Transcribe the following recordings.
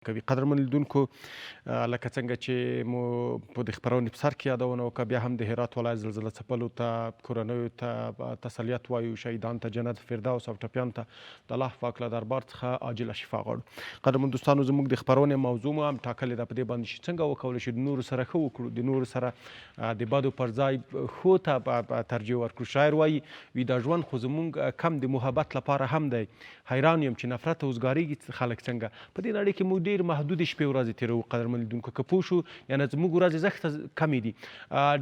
کوي. قدرمن لیدونکو، لکه څنګه چې مو په د خپرونې په سر کې یادونه وکړه، بیا هم د هرات ولایت زلزله څپلو ته، کورنیو ته تسلیت وایو، شهیدان ته جنت فردوس او ټپیان ته د الله پاک له دربار څخه عاجله شفا غواړو. قدرمن دوستانو، زموږ د خپرونې موضوع مو هم ټاکلې ده په دې باندې چې څنګه وکولی شو د نورو سره ښه وکړو، د نورو سره د بدو پر ځای ښو ته ترجیح ورکړو. شاعر وایي، وي دا ژوند خو زموږ کم د محبت لپاره هم دی، حیران یم چې نفرت ته وزګارېږي خلک څنګه. په دې نړۍ کې موږ ډېر محدودې شپې ورځې تېروو قدرمن لیدونکو، که پوه شو یعنې زموږ ورځې زښته کمې دي.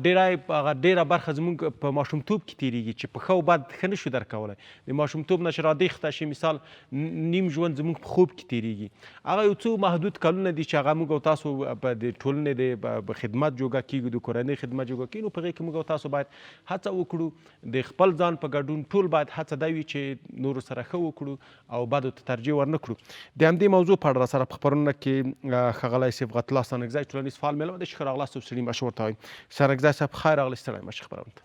ډېری هغه ډېره برخه زموږ په ماشومتوب کې تېرېږي چې په ښه او بد ښه نه شو درک کولی. د ماشومتوب نه چې رادېخته شي مثال نیم ژوند زموږ په خوب کې تېرېږي. هغه یو څو محدود کلونه دي چې هغه موږ او تاسو په د ټولنې د خدمت جوګه کېږو، د کورنۍ خدمت جوګه کېږو، نو په هغې کې موږ او تاسو باید هڅه وکړو، د خپل ځان په ګډون ټول باید هڅه دا وي چې نورو سره ښه وکړو او بدو ته ترجیح ورنه کړو. د همدې موضوع په اړه راسره په خپرونه کې ښاغلی صبغت الله ستانکزی ټولنیز فعال مېلمه دی چې ښه راغلاست او ستړي مه شي ورته وایم. ستانکزی صاحب ښه راغلی، ستړی مه شي خپرونې ته.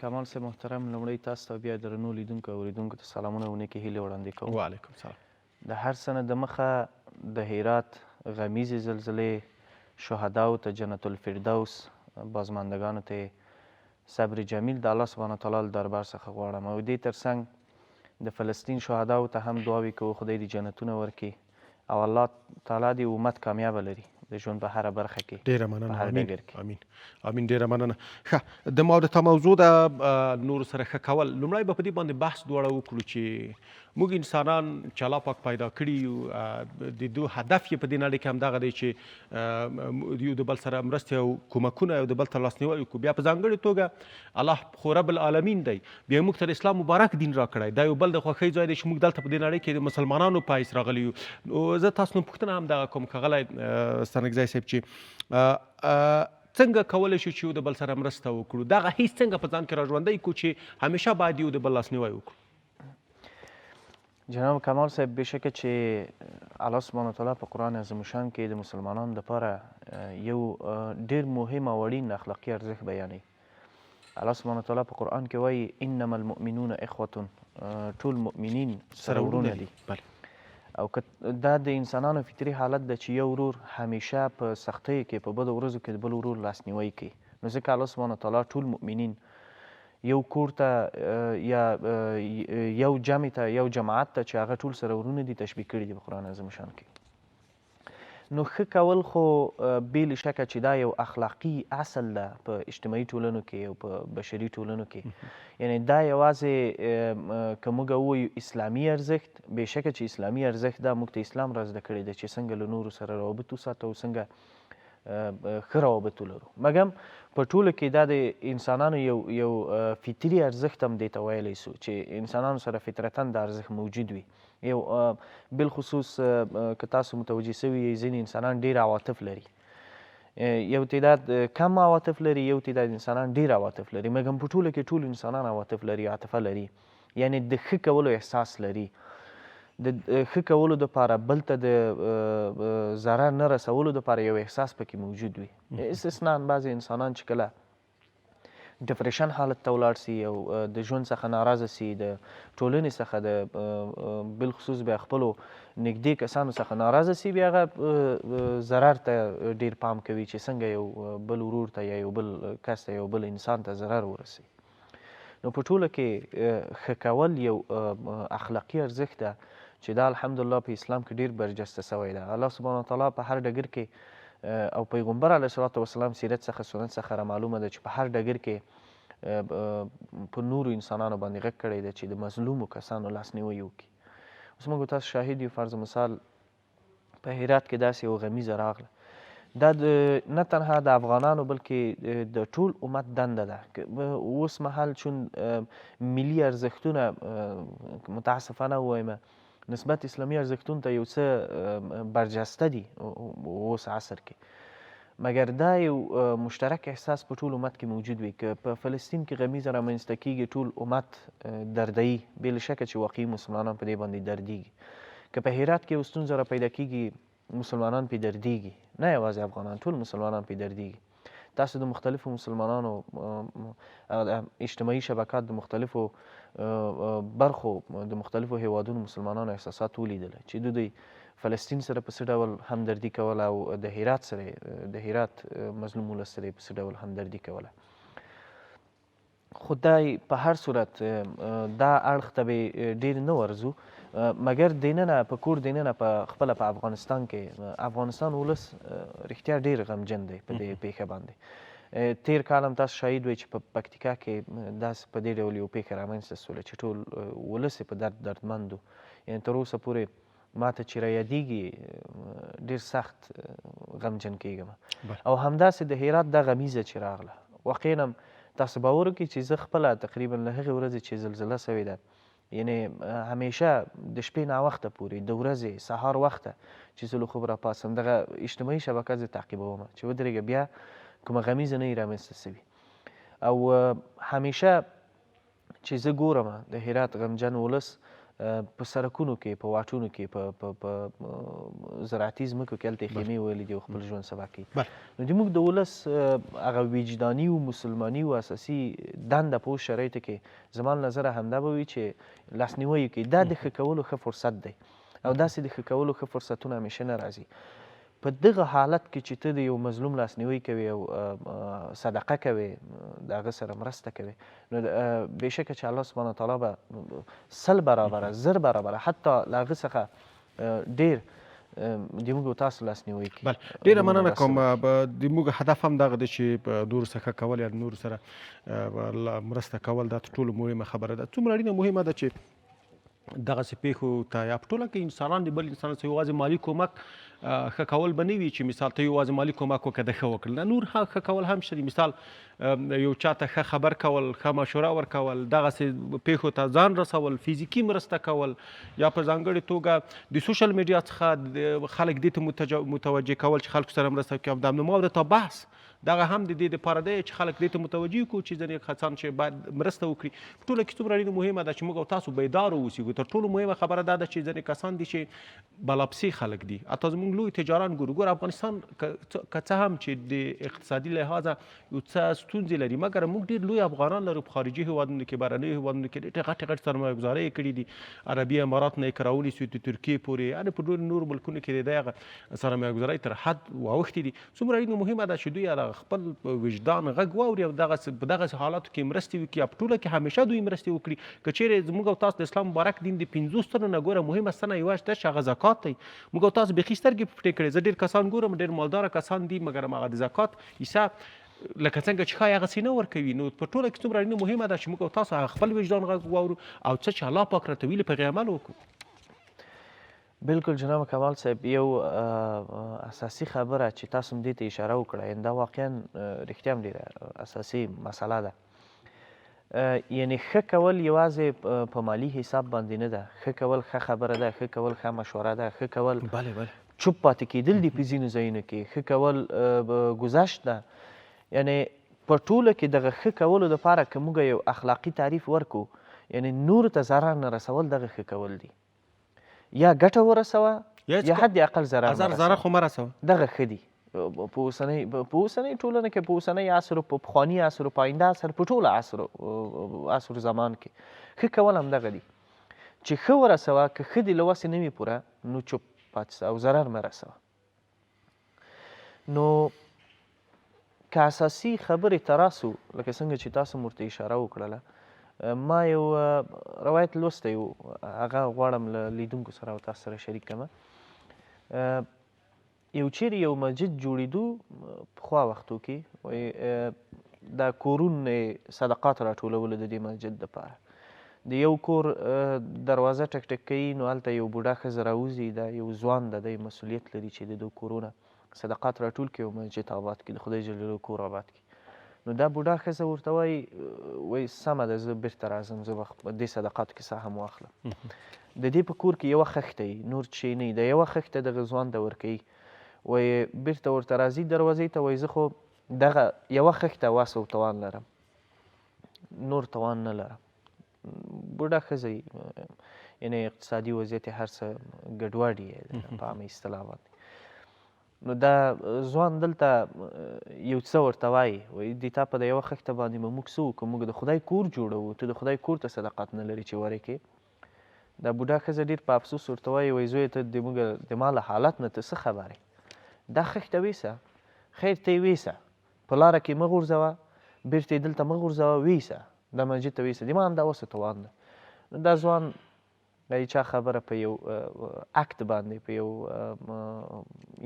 کمال صاحب محترم، لومړی تاسو ته او بیا درنو لیدونکو او اورېدونکو ته سلامونه او نیکې هیلې وړاندې کوم. وعلیکم سلام. د هر څه نه د مخه د هرات غمیزې زلزلې شهداو ته جنت الفردوس، بازماندګانو ته یې صبر جمیل د الله سبحانه وتعالی له دربار څخه غواړم او دې تر څنګ د فلسطین شهداو ته هم دعاوې کوو، خدای دې جنتونه ورکړي او الله تعالی دې امت کامیابه لري د ژوند په هره برخه کې، ډیره مننه. په هر امین ډګر کې. امین امین، ډیره مننه. ښه، د ما د تا موضوع ده نورو سره ښه کول. لومړی به په دې باندې بحث دواړه وکړو چې موږ انسانان چې الله پاک پیدا کړي یو، د دوی هدف یې په دې نړۍ کې همدغه دی چې یو د بل سره مرستې او کومکونه یو د بل ته لاسنیوی وکړو. بیا په ځانګړې توګه الله خو رب العالمین دی، بیا موږ ته د اسلام مبارک دین راکړی، دا یو بل د خوښۍ ځای دی چې موږ دلته په دې نړۍ کې د مسلمانانو په حیث راغلي یو. نو زه تاسو نه پوښتنه هم دغه کوم ښاغلی ستانکزی صاحب چې څنګه کولی شو چې یو د بل سره مرسته وکړو، دغه هیڅ څنګه په ځان کې راژوندی کړو چې همیشه باید یو د بل لاسنیوی وکړو؟ جناب کمال صاحب، بېشکه چې الله سبحانه وتعالی په قرآن عظیم شان کې د مسلمانانو دپاره یو ډیر مهم او اړین اخلاقي ارزښت بیانوي. الله سبحانه وتعالی په قرآن کې وایي انما المؤمنون اخوة، ټول مؤمنین سره ورونه دي. او که دا د انسانانو فطري حالت ده چې یو ورور همیشه په سختیو کې، په بدو ورځو کې د بل ورور لاسنیوی کوي، نو ځکه الله سبحانه وتعالی ټول مؤمنین یو کور ته یا یو جمع ته، یو جماعت ته چې هغه ټول سره ورونه دي تشبیه کړي دي په قرآن عظیم شان کې. نو ښه کول خو بې له شکه چې دا یو اخلاقي اصل ده په اجتماعي ټولنو کې او په بشري ټولنو کې. یعنی دا یوازې که موږ ووایو اسلامي ارزښت، بې شکه چې اسلامي ارزښت دا موږ ته اسلام را زده کړی دی چې څنګه له نورو سره روابط وساتو او څنګه ښه روابط ولرو. مګم په ټولو کې دا د انسانانو یو یو فطري ارزښت هم دې ته ویلی سو چې انسانانو سره فطرتاً دا ارزښت موجود وي. یو بالخصوص که تاسو متوجه سوي یئ ځینې انسانان ډېر عواطف لري، یو تعداد کم عواطف لري، یو تعداد انسانان ډېر عواطف لري، مګم په ټولو کې ټول انسانان عواطف لري، عاطفه لري، یعنی د ښه کولو احساس لري، د ښه کولو دپاره بل ته د ضرر نه رسولو دپاره یو احساس پکې موجود وي. استثنا بعضې انسانان چې کله ډپریشن حالت ته ولاړ سي او د ژوند څخه ناراضه سي، د ټولنې څخه، د بالخصوص بیا خپلو نږدې کسانو څخه ناراضه سي، بیا هغه ضرر ته ډیر پام کوي چې څنګه یو بل ورور ته یا یو بل کس ته، یو بل انسان ته ضرر ورسي. نو په ټوله کې ښه کول یو اخلاقي ارزښت ده چې دا الحمدلله په اسلام کې ډیر برجسته سوی ده. الله سبحانه وتعالی په هر ډګر کې او پیغمبر علیه الصلاة والسلام سیرت څخه، سنت څخه را معلومه ده چې په هر ډګر کې په نورو انسانانو باندې غږ کړی دی چې د مظلومو کسانو لاسنیوی وکړي. اوس موږ تاسو شاهد یو، فرض مثال په هرات کې داسې یو غمیزه راغله، دا د نه تنها د افغانانو بلکې د ټول امت دنده ده. اوس مهال چون ملي ارزښتونه متاسفانه ووایم نسبت اسلامي ارزښتونو ته یو څه برجسته دي اوس عصر کې، مګر دا یو مشترک احساس په ټول امت کې موجود وي. که په فلسطین کې غمیزه رامنځته کیږي ټول امت دردوي، بې له شکه چې واقعي مسلمانان په دې باندې دردیږي. که په هرات کې یو ستونزه را پیدا کیږي مسلمانان پې دردیږي، نه یوازې افغانان، ټول مسلمانان پې دردیږي. تاسو د مختلفو مسلمانانو اجتماعي شبکات د مختلفو برخو د مختلفو هیوادونو مسلمانانو احساسات ولیدل چې د دوی فلسطین سره په څه ډول همدردي کوله او د هرات سره د هرات مظلوم ولس سره په څه ډول همدردي کوله. خو دا په هر صورت دا اړخ ته به ډیر نه ورځو، مګر دننه په کور دننه په خپله په افغانستان کې افغانستان ولس رښتیا ډیر غمجن دی په دې پیښه باندې. تیر کال هم تاسو شاهد وئ چې په پکتیکا کې داسې په دې ډول یو پیښه رامنځته سوله چې ټول ولس په درد دردمند و. یعنې تر اوسه پورې ماته چې رایادیږي ډیر سخت غمجن کیږم. او همداسې د هرات دا غمیزه چې راغله، واقعا هم تاسو باور وکړئ چې زه خپله تقریبا له هغې ورځې چې زلزله سوې ده، یعنې همیشه د شپې ناوخته پورې، د ورځې سهار وخته چې زه له خوب راپاڅم دغه اجتماعي شبکه زه تعقیبوم چې ودرېږه بیا کومه غمیزه نه رامنځته سوي. او همیشه چې زه ګورم د هرات غمجن ولس په سرکونو کې، په واټونو کې، په زراعتي ځمکو کې هلته یې خیمې ویلي دي او خپل ژوند سبا کوي. نو د موږ د ولس هغه وجداني او مسلماني او اساسي دنده په اوس شرایطو کې زما له نظره همدا به وي چې لاسنیوی یې کوي. دا د ښه کولو ښه فرصت دی او داسې د ښه کولو ښه فرصتونه همیشه نه راځي. په دغه حالت کې چې ته د یو مظلوم لاسنیوی کوې او صدقه کوې، د هغه سره مرسته کوې، نو بېشکه چې الله سبحانه وتعالی به 100 برابره، 1000 برابره، حتی له هغه څخه ډېر د موږ او تاسو لاسنیوی کوي. بله، ډېره مننه کوم. د موږ هدف هم دغه دی چې نورو څخه ښه کول یا نورو سره مرسته کول، دا تر ټولو مهمه خبره ده. څومره اړینه مهمه ده چې دغسې پېښو ته یا په ټوله کې انسانان د بل انسان سره یوازې مالي کومک ښه کول به نه وي چې مثال ته یوازې مالي کومک وکړه د ښه وکړل، نه، نور ښه کول هم شته. مثال یو چاته ښه خبر کول، ښه مشوره ورکول، دغسې پېښو ته ځان رسول، فزیکي مرسته کول، یا په ځانګړې توګه د سوشل میډیا څخه خلک دې ته متوجه کول چې خلکو سره مرسته وکړي. او د ما او د تا بحث دغه هم د دې لپاره دی چې خلک دې ته متوجه کړو چې ځینې کسان چې باید مرسته وکړي. په ټوله کې څومره اړینه مهمه ده چې موږ او تاسو بیدار واوسیږو. تر ټولو مهمه خبره دا ده چې ځینې کسان دي چې بلاپسې خلک دي، حتی زموږ لوی تجاران ګورو. ګوره افغانستان که څه هم چې د اقتصادي لحاظه یو څه ستونزې لري، مګر موږ ډېر لوی افغانان لرو په خارجي هېوادونو کې، بهرنیو هېوادونو کې ډېرې غټې غټې سرمایه ګذارۍ یې کړې دي. عربي امارات نه یې که راونیسو د ترکیې پورې، یعنې په ډېرو نورو ملکونو کې د دغه سرمایه ګذارۍ تر حد واوښتې دي. څومره اړینه مهمه ده چې دوی هغه خپل وجدان غږ واوري او په دغسې حالاتو کې مرستې وکړي، یا په ټوله کې همیشه دوی مرستې وکړي. که چیرې زموږ او تاسو د اسلام مبارک دین د 5 ستنو نه ګوره مهمه ستنه یوه ده چې هغه زکات دی. موږ او تاسو بیخي سترګې پټې کړې. زه ډېر کسان ګورم ډېر مالداره کسان دي، مګر هغه د زکات حصه لکه څنګه چې ښایي هغسې نه ورکوي. نو په ټوله کې څومره اړینه مهمه ده چې موږ او تاسو هغه خپل وجدان غږ واورو او څه چې الله پاک راته ویلي په هغې عمل وکړو. بالکل جناب کمال صاحب، یو اساسي خبره چې تاسو هم دې ته اشاره وکړه، یعنې دا واقعا رښتیا هم ډېره اساسي مسله ده. یعنې ښه کول یوازې په مالي حساب باندې نه ده. ښه کول ښه خبره ده، ښه کول ښه مشوره ده، ښه کول بله بله چوپ پاتې کېدل دي په ځینو ځایونو کې، ښه کول ګذشت ده. یعنې په ټوله کې دغه ښه کولو دپاره که موږ یو اخلاقي تعریف ورکړو، یعنې نورو ته ضرر نه رسول دغه ښه کول دي. یا ګټه ورسوه یا حد اقل ضرر ضرر خو مه رسوه، دغه ښه دي. په اوسنۍ ټولنه کې، په اوسنۍ عصر، په پخواني عصر، په آینده عصر، په ټوله عصر زمان کې ښه کول همدغه دي چې ښه ورسوه. که ښه دي له وسې نه وي پوره، نو چوپ پاتې سه او ضرر مه رسوه. نو که اساسي خبرې ته راسو، لکه څنګه چې تاسو هم ورته اشاره وکړله، ما یو روایت لوستی و، هغه غواړم له لیدونکو سره او تاسو سره شریک کړم. یو چیرې یو مسجد جوړېدو پخوا وختو کې، وایي دا کورونه یې صدقات راټولولو د دې مسجد دپاره. د یو کور دروازه ټک ټک کوي، نو هلته یو بوډا ښځه راوځي، دا یو ځوان ده، دی مسؤلیت لري چې د دوه کورونه صدقات راټول کړي او مسجد آباد کړي، د خدای جل جلاله کور آباد کړي. نو دا بوډا ښځه ورته وایي، وایي سمه ده، زه بیرته راځم، زه به دې صدقاتو کې سهم واخلم. د دې په کور کې یوه خښته وي، نور څه شی نه وي، دا یوه خښته دغه ځوان ته ورکوي. وایي بیرته ورته راځي دروازې ته، وایي زه خو دغه یوه خښته وس او توان لرم، نور توان نه لرم. بوډا ښځه یي، یعنې اقتصادي وضعیت یې هر څه ګډوډ یې په عامه اصطلاح باندې. نو دا ځوان دلته یو څه ورته وایي، وایي د تا په د یوه خښته باندې به موږ څه وکړو، موږ د خدای کور جوړوو، ته د خدای کور ته صدقات نه لرې چې ورکې. دا بوډا ښځه ډېر په افسوس ورته وایي، وایي زویه ته د موږ د ما له حالت نه ته څه خبر یې، دا خښته ویسه، خیر ته یې ویسه، په لاره کې مه غورځوه، بیرته یې دلته مه غورځوه، ویسه، دا مسجد ته ویسه، د ما همدا وسه توان ده. نو دا ځوان د چا خبره په یو اکت باندې، په یو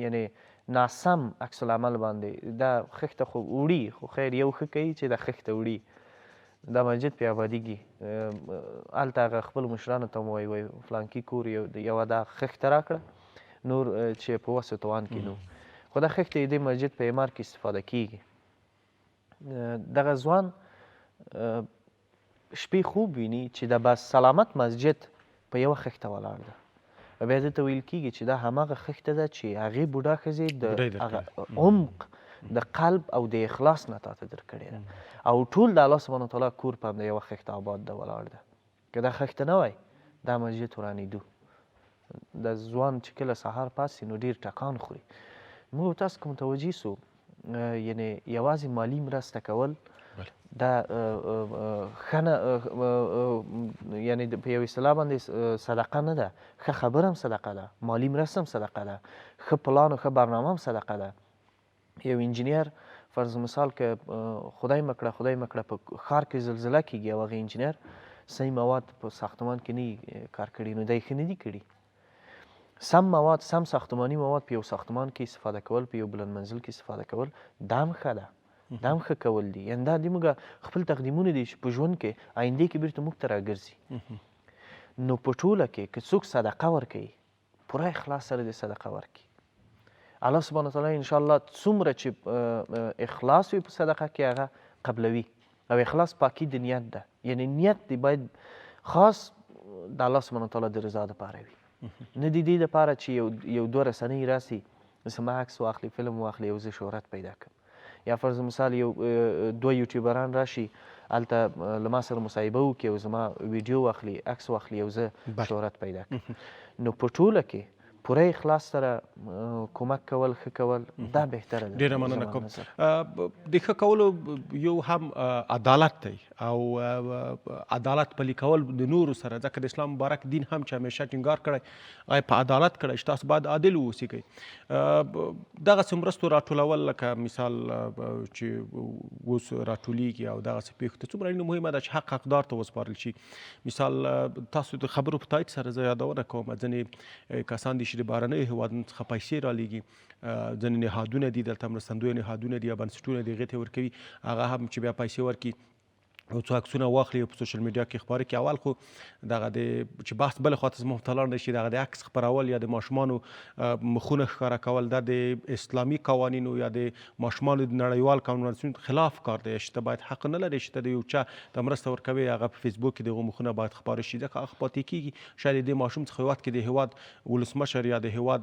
یعنی ناسم عکس العمل باندې دا خښته خو وړي، خو خیر یو ښه کوي چې دا خښته وړي، دا مسجد پې آبادیږي. هلته هغه خپلو مشرانو ته هم وایي، وایي فلانکي کور یوه دا خښته راکړه، نور چې په وس و توان کې نو، خو دا خښته یې دې مسجد په اعمار کې استفاده کیږي. دغه ځوان شپې خوب ویني چې د بس سلامت مسجد په یوه خښته ولاړ ده، او بیا ده ته ویل کیږي چې دا هماغه خښته ده چې هغې بوډا ښځې د هغه عمق د قلب او د اخلاص نه تاته درکړې ده، او ټول د الله سبحانه وتعالی کور په همدا یوه خښته آباد ده ولاړ ده. که دا خښته نه وای دا مسجد ورانېدو. د ځوان چې کله سهار پاڅي نو ډیر ټکان خوري. موږ تاسو که متوجه سو، یعنی یوازې مالی مرسته کول دا ښه نه، یعنی په یو اصطلاح باندې صدقه نه ده. ښه خبره هم صدقه ده، مالی مرسته هم صدقه ده، ښه پلان او ښه برنامه هم صدقه ده. یو انجینر فرض مثال که خدای مکړه خدای مکړه په ښار کې زلزله کیږي او هغه انجینر صحیح مواد په ساختمان کې نه کار کړي، نو دا یې ښه نه دي کړي. سم مواد، سم ساختماني مواد په یو ساختمان کې استفاده کول، په یو بلند منزل کې استفاده کول، دا هم ښه ده، دا هم ښه کول دي. یعنی دا د موږ خپل تقدیمونه دي چې په ژوند کې آیندې کې بیرته موږ ته راګرځي. نو په ټوله کې که څوک صدقه ورکوي، پوره اخلاص سره دې صدقه ورکړي. الله سبحانه وتعالی ان شاء الله څومره چې اخلاص وي په صدقه کې هغه قبلوي. او اخلاص پاکي د نیت ده، یعنی نیت دې باید خاص د الله سبحانه وتعالی د رضا دپاره وي، نه د دې دپاره چې یو دوه رسنۍ راسي زما عکس واخلي، فلم واخلي او زه شهرت پیدا کړم. یا فرض مثال یو دوه یوټیوبران راشي هلته له ما سره مصاحبه وکړي او زما ویډیو واخلي، عکس واخلي او زه شهرت پیدا کړم. نو په ټوله کې پوره اخلاص سره کومک کول، ښه کول، دا بهتره ده. ډیره مننه کوم. د ښه کولو یو هم عدالت دی، او عدالت پلي کول د نورو سره، ځکه د اسلام مبارک دین هم چې همیشه ټینګار کړی هغه په عدالت کړی چې تاسو باید عادل واوسیږئ. دغسې مرستو راټولول لکه مثال چې اوس راټولیږي او دغسې پېښو ته څومره اړینه مهمه ده چې حق حقدار ته وسپارل شي. مثال تاسو د خبرو په تایید سره زه یادونه کوم، ځینې کسان دي چې د بهرنیو هېوادونو څخه پیسې رالیږي، ځینې نهادونه دي دلته مرستندوی نهادونه دي یا بنسټونه دي هغې ته ورکوي، هغه هم چې بیا پیسې ورکړي او څو عکسونه واخلي او په سوشل میډیا کې خپاره کړي. اول خو دغه د چې بحث بل خواته زموږ ته لاړ نه شي، دغه د عکس خپرول یا د ماشومانو مخونه ښکاره کول دا د اسلامي قوانینو یا د ماشومانو د نړیوال کنوانسیون خلاف کار دی، چې ته باید حق نه لرې چې ته د یو چا ته مرسته ورکوې هغه په فیسبوک کې د هغو مخونه باید خپاره شي، ځکه هغه پاتې کېږي. شاید د دې ماشوم څخه یو وخت کې د هېواد ولسمشر یا د هېواد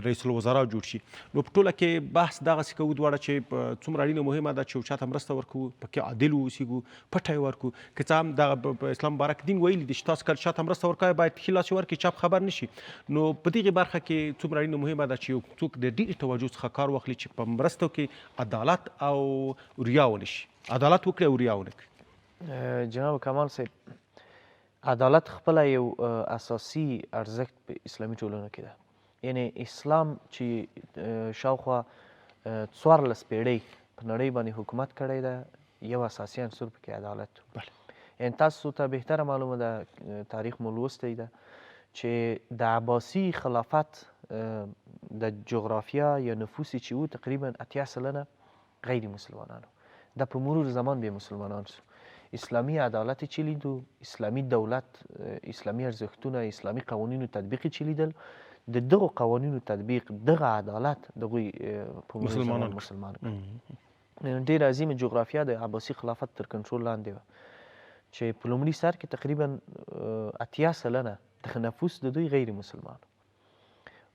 رئیس الوزرا جوړ شي. نو په ټوله کې بحث دغسې کوو دواړه چې څومره اړینه مهمه ده چې یو چا ته مرسته ورکوو پکې عادل واوسیږو، پټه یې ورکړو. که څه هم دغه اسلام مبارک دین ویلي دي چې تاسو کله چا ته مرسته ورکوئ باید ښي لاس یې ورکړي، چپ خبر نه شي. نو په دغې برخه کې څومره اړینه مهمه ده چې یو څوک د ډېرې توجه څخه کار واخلي چې په مرستو کې عدالت او ریا ونه شي، عدالت وکړي او ریا ونه کړي. جناب کمال صاحب، عدالت خپله یو اساسي ارزښت په اسلامي ټولنو کې ده. یعنی اسلام چې شاوخوا 14 پیړۍ په نړۍ باندې حکومت کړی ده، یو اساسي عنصر پکې عدالت و. یعنی تاسو ته بهتره معلومه ده، تاریخ مو لوستی ده چې د عباسي خلافت د جغرافیا یا نفوس چې و تقریبا 80% غیر مسلمانانو، دا په مرور زمان به مسلمانان سو. اسلامي عدالت چې لیدو، اسلامي دولت، اسلامي ارزښتونه، اسلامي قوانینو تطبیق چې لیدل، د دغو قوانینو تطبیق، دغه عدالت دغوی په مرور زمان مسلمان کړ. ډېره عظیمه جغرافیا د عباسي خلافت تر کنټرول لاندې وه چې په لومړي سر کې تقریبا 80% د نفوس د دوی غیر مسلمان،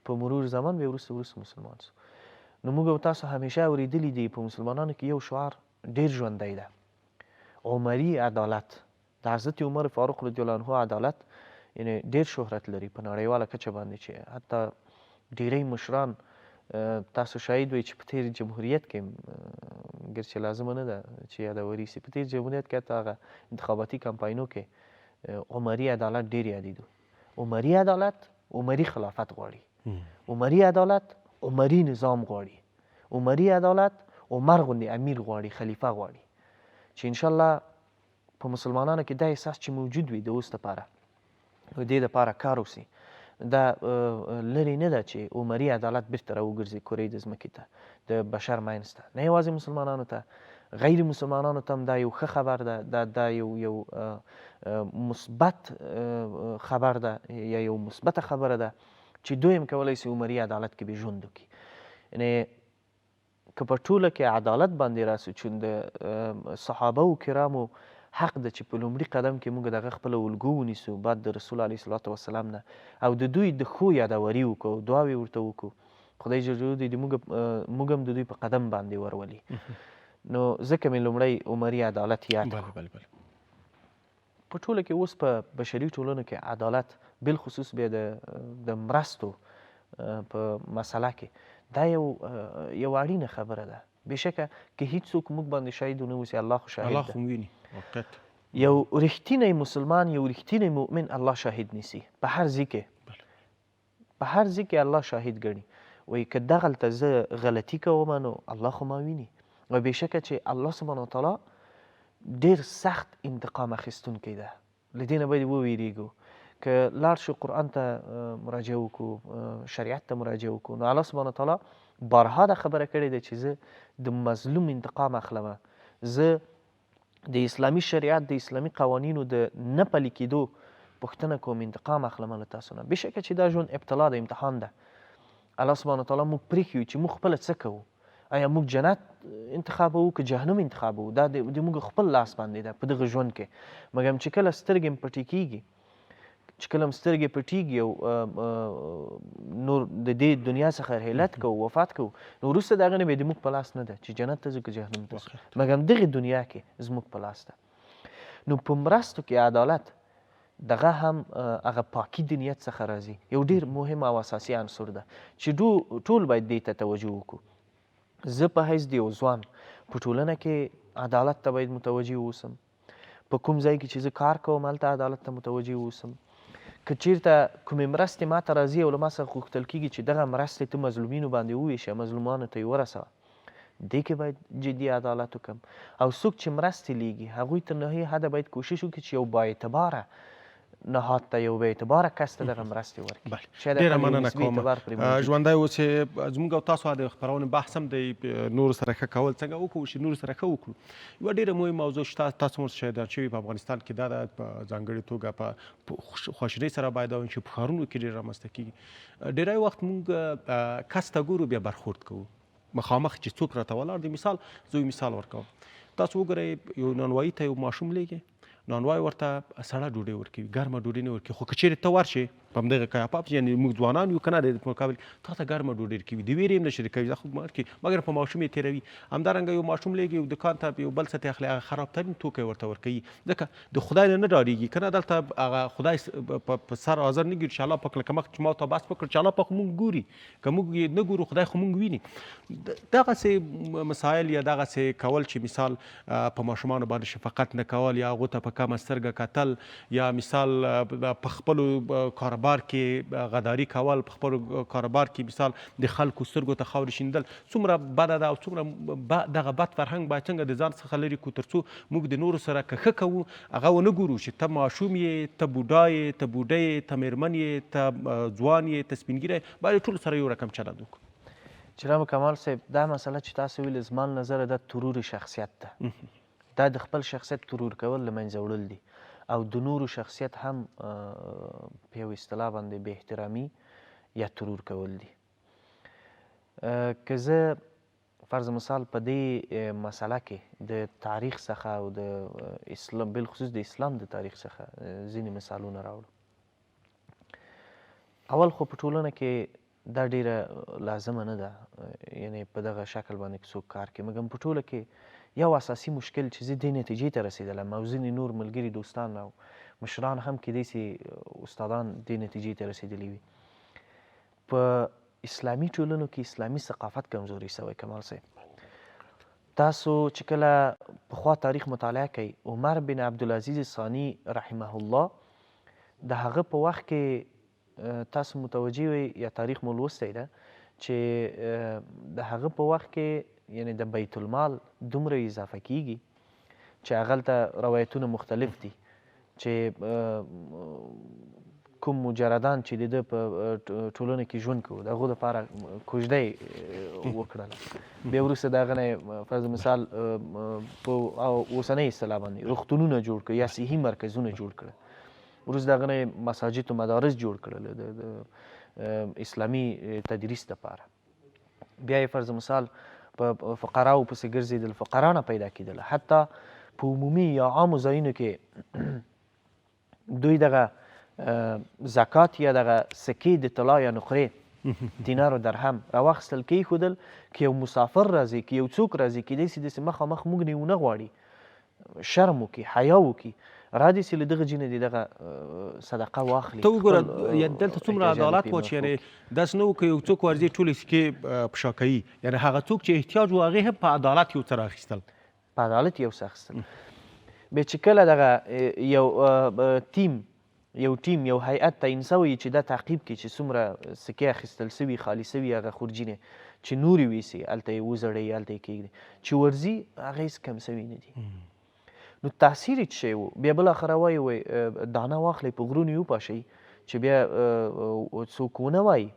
په مرور زمان به وروسته وروسته مسلمان سو. نو موږ او تاسو همیشه اورېدلي دي په مسلمانانو کې یو شعار ډېر ژوندی ده، عمري عدالت. د حضرت عمر فاروق رضی الله عنه عدالت یعنی ډېر شهرت لري په نړیواله کچه باندې، چې حتی ډېری مشران تاسو شاهد وئ چې په تېر جمهوریت کې، ګرچې لازمه نه ده چې یادوري سي، په تېر جمهوریت کې حتی هغه انتخاباتي کمپاینو کې عمري عدالت ډیر یادېدو. عمري عدالت عمري خلافت غواړي، عمري عدالت عمري نظام غواړي، عمري عدالت عمر غوندې امیر غواړي، خلیفه غواړي، چې انشاءالله په مسلمانانو کې دا احساس چې موجود وي د اوس لپاره، نو دې لپاره کار وسي. دا لرې نه ده چې عمري عدالت بیرته راوګرځي کرې د ځمکې ته، د بشر منځ ته، نه یوازې مسلمانانو ته، غیر مسلمانانو ته هم دا یو ښه خبر ده، دا یو مثبت خبر ده یا یو مثبته خبره ده چې دوی هم کولی سي عمري عدالت کې به ژوند وکړي. یعنې که په ټوله کې عدالت باندې راسو، چون د صحابه و کرامو حق ده چې په لومړي قدم کې موږ دغه خپله الګو ونیسو بعد د رسول علیه الصلاة والسلام نه، او د دوی د ښو یادوري وکړو او دعاوې ورته وکړو، خدای جل جلاله دې موږ هم د دوی په قدم باندې ورولي. نو ځکه مې لومړی عمري عدالت یاد کړو. په ټوله کې اوس په بشري ټولنو کې عدالت بالخصوص بیا د مرستو په مسله کې دا یو اړینه خبره ده. بېشکه که هیڅوک موږ باندې شاهد ونه اوسي، الله خو شاهد الله خو ویني واقعیت. یو رښتینی مسلمان، یو رښتینی مؤمن الله شاهد نیسي په هر ځای کې، په هر ځای کې الله شاهد ګڼي. وایي که دغلته زه غلطي کوم نو الله خو ما ویني، او بېشکه چې الله سبحانه وتعالی ډېر سخت انتقام اخیستونکی ده، له دې نه باید وویریږو. که لاړ شو قرآن ته مراجعه وکړو، شریعت ته مراجعه وکړو، نو الله سبحانه وتعالی بارها دا خبره کړې ده چې زه د مظلوم انتقام اخلم، زه د اسلامي شریعت د اسلامي قوانینو د نه پلي کېدو پوښتنه کوم، انتقام اخلم له تاسو نه. بېشکه چې دا ژوند ابتلا ده، امتحان ده. الله سبحانه وتعالی موږ پرېښي یو چې موږ خپله څه کوو، آیا موږ جنت انتخابوو که جهنم انتخابوو، دا د موږ خپل لاس باندې ده په دغه ژوند کې. مګر چې کله سترګې م پټې کېږي، چې کله م سترګې پټېږي او نور د دې دنیا څخه رحلت کوو، وفات کوو، نو وروسته د هغې نه بیا د موږ په لاس نه ده چې جنت ته ځو که جهنم ته ځو، مګر دغې دنیا کې زموږ په لاس ده. نو په مرستو کې عدالت دغه هم هغه پاکي د نیت څخه راځي، یو ډیر مهم او اساسي عنصر ده چې ټول باید دې ته توجه وکړو. زه په حیث د یو ځوان په ټولنه کې عدالت ته باید متوجه اوسم، په کوم ځای کې چې زه کار کوم هلته عدالت ته متوجه اوسم. که چیرته کومې مرستې ما ته راځي او له ما څخه غوښتل کېږي چې دغه مرستې ته مظلومینو باندې وویشه، مظلومانو ته یې ورسوه، دې کې باید جدي عدالت وکړم. او څوک چې مرستې لیږي هغوی تر نهایي حده باید کوشش وکړي چې یو با اعتباره نهاد ته، یو بې اعتباره کس ته دغه مرستې ورکړي. شاید ډېره اقل یو مننه نسبي کوم. اعتبار پرې موجود وي. ژوندی اوسې. زموږ او تاسو د خپرونې بحث هم دی نورو سره ښه کول، څنګه وکړو چې نورو سره ښه وکړو. یوه ډېره مهمه موضوع چې تاسو هم ورته شاهدان شوي په افغانستان کې دا ده، په ځانګړې توګه په خواشینۍ سره باید ووایم چې په ښارونو کې ډېر رامنځته کېږي. ډېری وخت موږ کس ته ګورو بیا برخورد کوو، مخامخ چې څوک راته ولاړ دی. مثال زه یو مثال ورکوم، تاسو وګورئ یو نانوایي ته یو ماشوم لېږي، نانوای ورته سړه ډوډۍ ورکوي، ګرمه ډوډۍ نه ورکوي. خو که چیرې ته ورشې په همدغه قیاپا پسې، یعنې موږ ځوانان یو که نه، د مقابل تا ته ګرمه ډوډۍ ورکوي، د ویرې هم نه شریکوي، دا خو ورکوي، مګر په ماشوم یې تېروي. همدارنګه یو ماشوم لېږي یو دکان ته یو بل څه ترې اخلي، هغه خرابترین توکی ورته ورکوي، ځکه د خدای نه نه ډارېږي. که نه دلته هغه خدای په سر حاضر نه ګوري چې الله پاک لکه مخکې چې ما ته بحث وکړ چې الله پاک موږ ګوري، که موږ یې نه ګورو خدای خو موږ ویني. دغسې مسایل یا دغسې کول چې مثال په ماشومانو باندې شفقت نه کول یا هغو ته په کمه سترګه کتل، یا مثال په خپلو کاروبار کې غداري کول، په خپلو کاروبار کې مثال د خلکو سترګو ته خاورې شیندل، څومره بده ده او څومره دغه بد فرهنګ باید څنګه د ځان څخه لرې کړو تر څو موږ د نورو سره که ښه کوو هغه ونه ګورو چې ته ماشوم یې، ته بوډا یې، ته بوډۍ یې، ته مېرمن یې، ته ځوان یې، ته سپین ږیری یې، باید ټولو سره یو رقم چلند وکړو. جناب کمال صاحب، دا مسله چې تاسو ویل زما له نظره دا ترور شخصیت ده، دا د خپل شخصیت ترور کول له منځه وړل دي، او د نورو شخصیت هم په یو اصطلاح باندې بې احترامي یا ترور کول دي. که زه فرض مثال په دې مسله کې د تاریخ څخه او د اسلام بالخصوص د اسلام د تاریخ څخه ځینې مثالونه راوړم. اول خو په ټولنه کې دا ډیره لازمه نه ده، یعنې په دغه شکل باندې که څوک کار کوي، مګر په ټوله کې یو اساسي مشکل چې زه دې نتیجې ته رسېدلم او ځینې نور ملګري دوستان او مشران هم کیدای سي استادان دې نتیجې ته رسېدلي وي، په اسلامي ټولنو کې اسلامي ثقافت کمزوری سوی. کمال صاحب، تاسو چې کله پخوا تاریخ مطالعه کوئ، عمر بن عبدالعزیز ثانی رحمه الله د هغه په وخت کې تاسو متوجه وئ یا تاریخ مو لوستی ده چې د هغه په وخت کې یعنی د بیت المال دومره اضافه کیږي چې هغلته روایتونه مختلف دي چې کوم مجردان چې د ده په ټولنه کې ژوند کوو د هغو دپاره کوژده یې وکړله. بیا وروسته د هغه نه فرض مثال په اوسنۍ اصطلاح باندې روغتونونه جوړ کړ یا صحي مرکزونه جوړ کړل. وروسته د هغه نه مساجد او مدارس جوړ کړل د اسلامي تدریس دپاره. بیا یې فرض مثال په فقراو پسې ګرځېدل، فقرا نه پیدا کېدل. حتی په عمومي یا عامو ځایونو کې دوی دغه زکات یا دغه سکې د طلا یا نقرې دینار او درهم راواخیستل، کېښودل که یو مسافر راځي، که یو څوک راځي، کېدای سي داسې مخامخ موږ نه یې ونه غواړي، شرم وکړي، حیا وکړي، را دې سي له دغه جینه دې دغه صدقه واخلي. ته وګوره دلته څومره عدالت و چې یعنې داسې نه و که یو څوک ورځي ټولې سکې په شا کوي، یعنې هغه څوک چې احتیاج و هغې هم په عدالت یو څه راخیستل. په عدالت یو څه اخیستل. بیا چې کله دغه یو تیم یو ټیم یو هیئت تعین سوی چې دا تعقیب کړي چې څومره سکې اخیستل سوي خالي سوي هغه خورجینې چې نورې ویسي هلته یې وځړوي هلته یې کېږدي چې ورځي هغه هېڅ کم سوي نه دي. نو تاثیر یې څه شی و؟ بیا بالاخره وایي وایي دانه واخلئ په غرونو یې وپاشئ چې بیا څوک ونه وایي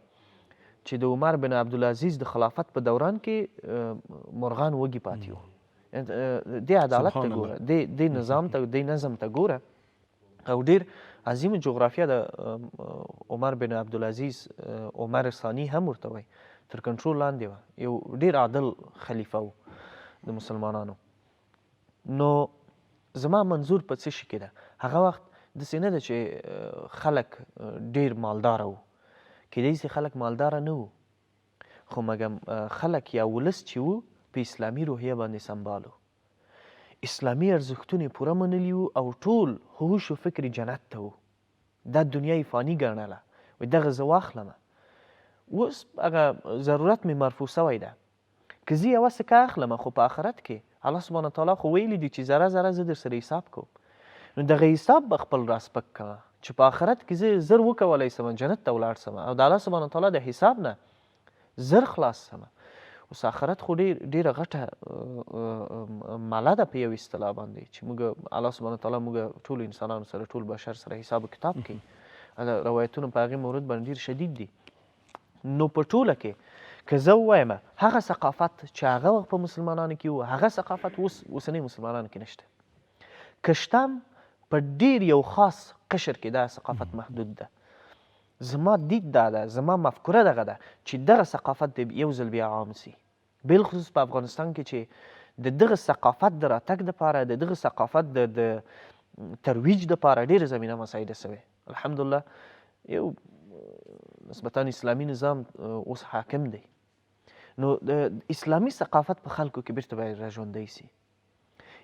چې د عمر بن عبدالعزیز د خلافت په دوران کې مرغان وږي پاتې وو. دې عدالت ته ګوره، دې نظام ته، دې نظم ته ګوره. او ډیر عظیم جغرافیا د عمر بن عبدالعزیز عمر ثانی هم ورته وایي تر کنټرول لاندې وه، یو ډیر عادل خلیفه و د مسلمانانو. نو زما منظور په څه شي کې ده، هغه وخت داسې نه ده چې خلک ډیر مالداره وو، کیدای سي خلک مالداره نه وو، خو مګم خلک یا ولس چې وو په اسلامي روحیه باندې سمبال وو، اسلامي ارزښتونه یې پوره منلي وو او ټول هوش و فکر یې جنت ته وو، دا دنیا یې فاني ګڼله، وایي دغه زه واخلمه اوس هغه ضرورت مې مرفوع سوی ده، که زه یوه سکه اخلم خو په آخرت کې الله سبحانه وتعالی خو ویلي دي چې ذره ذره زه درسره حساب کوم، نو دغه حساب به خپل را سپک کړم چې په آخرت کې زه زر وکولای سم جنت ته ولاړ سم او د الله سبحانه وتعالی د حساب نه زر خلاص سم. اوس آخرت خو ډیر ډیره غټه ماله ده په یو اصطلاح باندې چې موږ الله سبحانه وتعالی موږ ټول انسانانو سره ټول بشر سره حساب او کتاب کوي. روایتونه په هغې مورد باندې ډیر شدید دي. نو په ټوله کې که زه ووایم هغه ثقافت چې هغه وخت په مسلمانانو کې و، هغه ثقافت اوس اوسنۍ مسلمانانو کې نشته. که شته هم په ډیر یو خاص قشر کې دا ثقافت محدود ده. زما دید دا ده، زما مفکوره دغه ده چې دغه ثقافت دې یو ځل بیا عام سي. بالخصوص په افغانستان کې چې د دغه ثقافت د راتګ دپاره، د دغه ثقافت د د ترویج دپاره ډېره زمینه مساعده سوې. الحمدلله یو نسبتا اسلامي نظام اوس حاکم دی. نو د اسلامي ثقافت په خلکو کې بیرته باید راژوندی سي.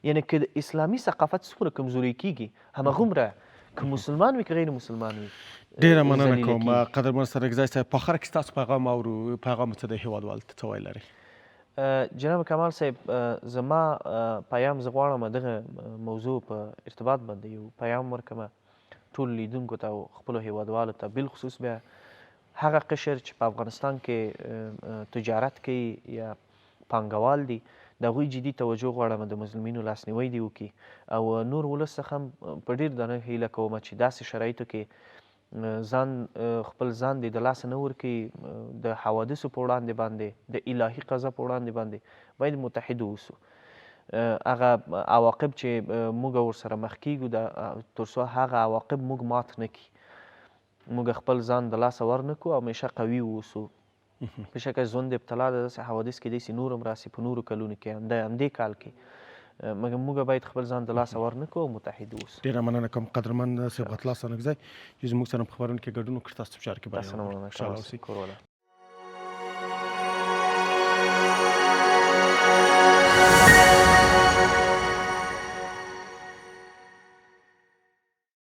یعنی که د اسلامي ثقافت څومره کمزوری کیږي همغومره که مسلمان وي که غیر مسلمان وي ډیره مننه کوم قدرمن ستانکزی صاحب. په اخر کې ستاسو پیغام اورو، پیغام څه دی هیوادوال ته څه ویل لرئ؟ جناب کمال صاحب زما پیام زه غواړم دغه موضوع په ارتباط باندې یو پیام ورکړم ټولو لیدونکو ته او خپلو هیوادوالو ته، بالخصوص بیا هغه قشر چې په افغانستان کې تجارت کوي یا پانګوال دي، د هغوی جدي توجه غواړم، د مظلومینو لاسنیوی دې وکړي او نور ولس څخه هم په ډېر درنښت هیله کوم چې داسې شرایطو کې ځان خپل ځان دې د لاسه نه ورکوي، د حوادثو په وړاندې باندې، د الهي قضا په وړاندې باندې باید متحد اوسو. هغه عواقب چې موږ ورسره مخ کېږو تر څو هغه عواقب موږ مات نه کړي، موږ خپل ځان د لاسه ور نه کړو او همیشه قوي اوسو. بېشکه ژوند ابتلا ده، داسې حوادث کېدای شي نور هم راسي په نورو کلونو کې، همدې کال کې، مګر موږ باید خپل ځان د لاسه ور نه کړو او متحد اوسو. ډېره مننه کوم قدرمن صبغت الله ستانکزی چې زموږ سره په خپرونه کې ګډون وکړ. تاسو په چارو کې بریا تاسو نه مننه خوشحاله کوم. اوسئ. کور ودان.